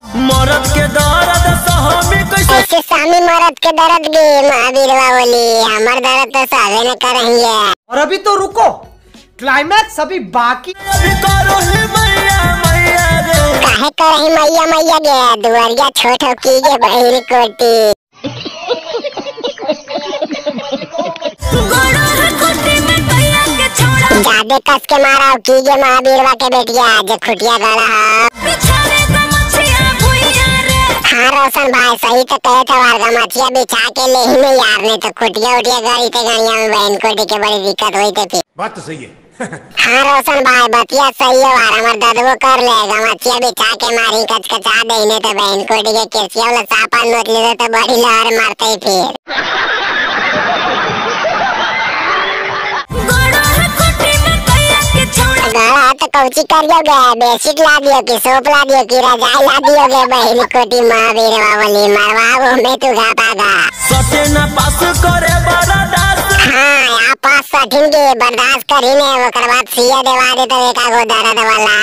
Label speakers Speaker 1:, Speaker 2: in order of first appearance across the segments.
Speaker 1: मरद के दर्द सहमी कैसे
Speaker 2: ऐसे सामी मरद के दर्द गे महावीरवा बोली हमर दर्द तो सहबे न करही है।
Speaker 3: और अभी तो रुको, क्लाइमैक्स अभी बाकी।
Speaker 1: अभी करो ही मैया मैया रे
Speaker 2: काहे करही मैया मैया गे दुआरिया छोट हो की गे बहिन कोटी। जादे कस के मारा की गे महावीरवा के बेटिया जे खुटिया गला। हाँ रोशन भाई सही तो कहे थे वार गमछिया बिछा के ले ही में यार नहीं तो खुटिया उटिया गई थे गणिया में बहन कोटी के बड़ी दिक्कत हुई थे फिर।
Speaker 4: बात तो सही है।
Speaker 2: हाँ रोशन भाई बतिया सही है वार हमार दादुओ कर ले गमछिया बिछा के मारी कचकचा दे नहीं तो बहन कोटी के केसिया वाला सापा नोच ले तो बड़ी लहर मारते फिर। गड़ा तो कौची करियोगे बेडशीट ला दियो कि सोप ला दियो कि रजाई ला दियोगे बहन कोटी महावीर वाली मरवाओ मैं तू घापागा।
Speaker 1: सटे ना पास करे बर्दाश्त।
Speaker 2: हाँ आप पास सटिन के बर्दाश्त करी ने ओकर बाद सिया देवा दे तो एका गो दर्द वाला।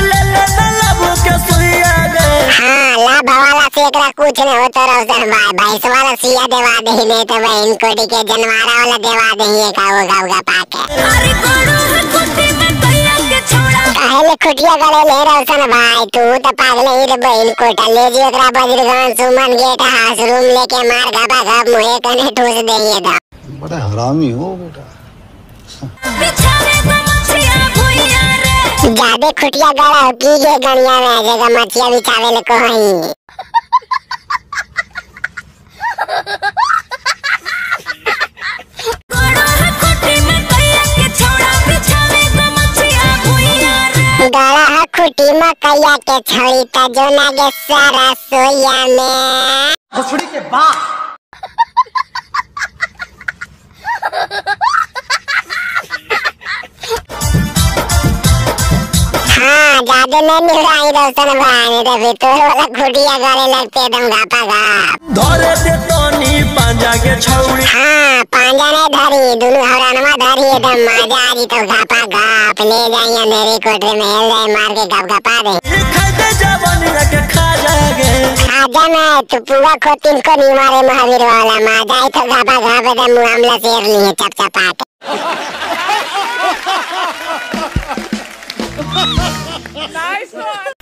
Speaker 1: ले ले लबू के सुइया गे।
Speaker 2: हाँ लाभ वाला से एकरा कुछ नहीं होता रोशन भाई भैंस वाला सिया देवा दे नहीं तो बहन कोटी के जनवारा वाला देवा दे एका गो गाउगा पाके।
Speaker 5: अरे गोड़ो खुटी में कैया के छोड़ा
Speaker 2: काहे खुटिया गले ले रोशन भाई तू तो पागल ही रे बहन कोटा ले जी एकरा बजरगान सुमन गेट हाउस रूम लेके मार घबा घब मुहे कने ठूस देइए दा।
Speaker 6: बड़ा हरामी हो बेटा।
Speaker 2: जादे खुटिया गड़ा हो की गे गणिया में जगह मछिया बिछावे ले कोही। गड़ा ह खुटी मकैया के छड़ी त जो नागे सारा सोया में।
Speaker 3: भोसड़ी के बाप।
Speaker 2: हाँ जादे नहीं मिल रहा है रोशन भाई नहीं तो फिर तोर वाला खुटिया गले लगते एकदम घापा घाप।
Speaker 1: धरे दे तनी पांजा के छौड़ी।
Speaker 2: हाँ पांजा नहीं धरी दोनों हरानमा धरी एकदम मजा आ जी तो घापा घाप ले जाइए मेरे कोठरे में हेल जाए मार के घप घपा दे।
Speaker 1: खाते जवानी के खा जागे।
Speaker 2: खा जा मैं तू पूरा खोतिन को नहीं मारे महावीर वाला मजा आई तो घापा घाप एकदम मुआमला शेर लिए चप चपा के।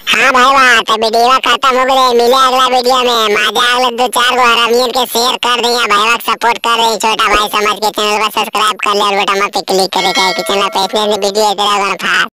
Speaker 2: हाँ भाई वाह तो वीडियो खत्म हो गए, मिले अगला वीडियो में। मजा अगले दो चार गो हरामियन के शेयर कर दिया भाई वाह सपोर्ट कर रही छोटा भाई समझ के चैनल पर सब्सक्राइब कर ले और बटन पे क्लिक करे कि चैनल पे इतने वीडियो इधर फास्ट।